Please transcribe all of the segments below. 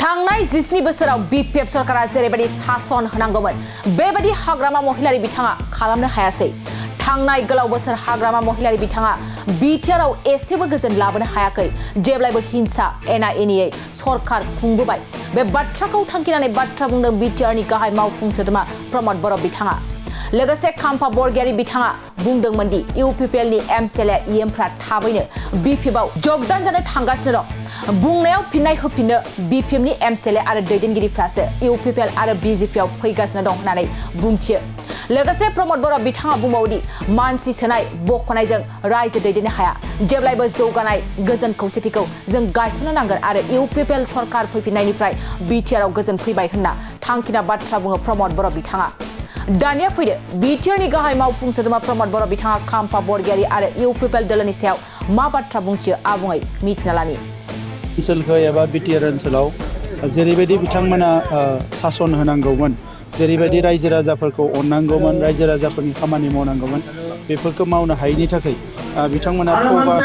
थांनाय 17 बोसोराव बीपीएफ सरकारा जेरैबायदि सासन होनांगौमोन बेबायदि हाग्रामा महिलारि बिथाङा खालामनो हायासै। थांनाय गोलाव बोसोर हाग्रामा महिलारि बिथाङा बिटिआरआव एसेबो गोजोन लाबोनो हायाखै। जेब्लायबो हिंसा एना-एनियै सरकार खुंबोबाय। बे बाथ्राखौ थांखिनानै बाथ्रा बुंदों बिटिआरनि गाहाय मावफुं सोद्रोमा प्रमद बर' बिथाङा। लोगोसे खाम्फा बरगयारि बिथाङा बुंदोंमोन दि इउपिपिएलनि एमसिएलए इएमफ्रा थाबैनो बीपीएफआव जगदान जानो थांगासिनो दं। बुंनायाव फिन्नाय होफिननो बीपीएफनि एमसिएलए आरो दैदेनगिरिफ्रासो इउपिपिएल आरो बीजेपीआव फैगासिनो दं होननानै बुंथियो। लोगोसे प्रमद बर' बिथाङा बुंबावोदि मानसि सोनाय बखनायजों रायजो दैदेननो हाया। जेब्लायबो जौगानाय गोजोन खौसेथिखौ जों गायसननो नांगोन आरो इउपिपिएल सरकार फैफिननायनिफ्राय बिटिआरआव गोजोन फैबाय होनना थांखिना बाथ्रा बुङो प्रमद बर' बिथाङा। दानिया फैदो बिटिआरनि गाहाय मावफुं सोद्रोमा प्रमद बर' बिथाङा खाम्फा बरगयारि आरो इउपिपिएल दोलोनि सायाव मा बाथ्रा बुंथियो आबुङै मिथिना लानि। ओनसोलखौ एबा बिटिआर ओनसोलाव जेरैबायदि बिथांमोना सासन होनांगौमोन, जेरैबायदि रायजो राजाफोरखौ अननांगौमोन, रायजो राजाफोरनि खामानि मावनांगौमोन, बेफोरखौ मावनो हायैनि थाखाय बिथांमोना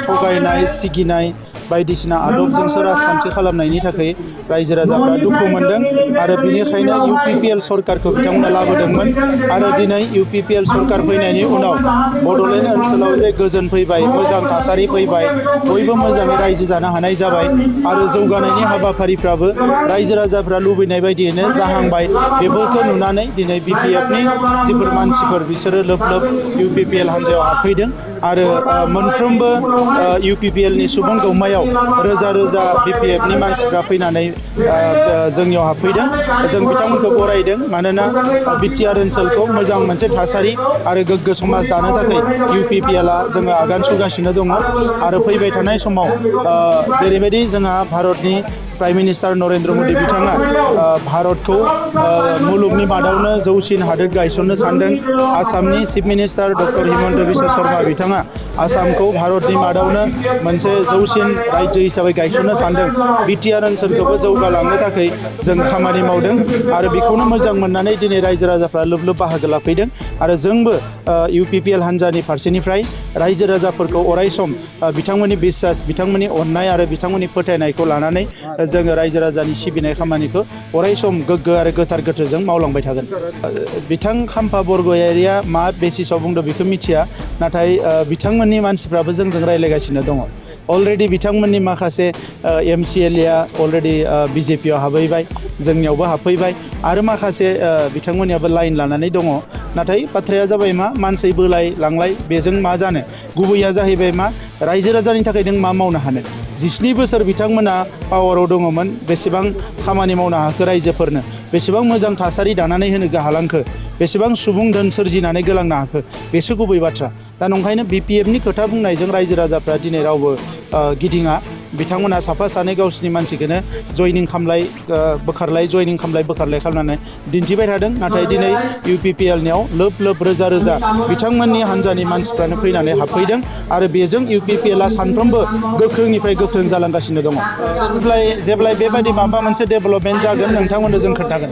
थगायनाय, सिगिनाय बायदिसिना आदबजोंसो राजखान्थि खालामनायनि थाखाय रायजो राजाफ्रा दुखु मोनदों आरो बेनिखायनो इउपिपिएल सरकारखौ बिथांमोना लाबोदोंमोन। आरो दिनै इउपिपिएल सरकार फैनायनि उनाव बड'लेण्ड ओनसोलाव जे गोजोन फैबाय, मोजां थासारि फैबाय, बयबो मोजाङै रायजो जानो हानाय जाबाय आरो जौगानायनि हाबाफारिफ्राबो रायजो राजाफ्रा लुबैनाय बायदियैनो जाहांबाय। बेफोरखौ नुनानै दिनै बिपिएफनि जिफोर मानसिफोर बिसोरो लोब लोब इउपिपिएल हान्जायाव हाबफैदों आरो मोनफ्रोमबो इउपिपिएलनि सुबुं गौमायाव रोजा रोजा बिपिएफनि मानसिफ्रा फैनानै जोंनियाव हाबफैदों। जों बिथांमोनखौ बरायदों, मानोना बिटिआर ओनसोलखौ मोजां मोनसे थासारि आरो गोग्गो समाज दानो थाखाय इउपिपिएलआ जोङो आगान सुरगासिनो दङ आरो फैबाय थानाय समाव जेरैबायदि जोंहा भारतनि प्राइम मिनिस्टार नरेन्द्र मदि बिथाङा भारतखौ मुलुगनि मादावनो जौसिन हादोर गायसननो सानदों। आसामनि chief minister doctor Himanta Biswa Sharma बिथाङा आसामखौ भारतनि मादावनो मोनसे जौसिन रायजो हिसाबै गायसननो सानदों। बिटिआर ओनसोलखौबो जौगालांनो थाखाय जों खामानि मावदों आरो बेखौनो मोजां मोननानै दिनै रायजो राजाफ्रा लोब लोब बाहागो लाफैदों आरो जोंबो इउपिपिएल हान्जानि फारसेनिफ्राय रायजो राजाफोरखौ अरायसम बिथांमोननि बिसास, बिथांमोननि अननाय आरो बिथांमोननि फोथायनायखौ लानानै जोङो रायजो राजानि सिबिनाय खामानिखौ अरायसम गोग्गो आरो गोथार गोथोजों मावलांबाय थागोन। बिथां खाम्फा बरगयारिया मा बेसिसाव बुंदों बेखौ मिथिया, नाथाय बिथांमोननि मानसिफ्राबो जोंजों रायज्लायगासिनो दङ। अलरेडि बिथांमोननि माखासे एमसिएलएआ अलरेडि बिजेपिआव हाबहैबाय, जोंनियावबो हाबफैबाय आरो माखासे बिथांमोननियाबो लाइन लानानै दङ। नाथाय बाथ्राया जाबाय मा, मानसि बोलाय लांलाय बेजों मा जानो? गुबैया जाहैबाय मा, रायजो राजानि थाखाय नों मा मावनो हानो? 17 बोसोर बिथांमोना पावाराव दङमोन, बेसेबां खामानि मावनो हाखो रायजोफोरनो, बेसेबां मोजां थासारि दानानै होनो हालांखो, बेसेबां सुबुं धोन सोरजिनानै गोलांनो हाखो, बेसो गुबै बाथ्रा। दा नंखायनो बिपिएफनि खोथा बुंनायजों रायजो राजाफ्रा दिनै रावबो गिदिङा। बिथांमोना साफा सानै गावसिनि मानसिखौनो जयनिं खालामलाय बोखारलाय, जयनिं खालामलाय बोखारलाय खालामनानै दिन्थिबाय थादों। नाथाय दिनै इउपिपिएलनियाव लोब लोब रोजा रोजा बिथांमोननि हान्जानि मानसिफ्रानो फैनानै हाबफैदों आरो बेजों इउपिपिएलआ सानफ्रोमबो गोख्रोंनिफ्राय गोख्रों जालांगासिनो दङ। जेब्लाय बेबायदि माबा मोनसे डेभेलपमेन्ट जागोन नोंथांमोननो जों खोन्थागोन।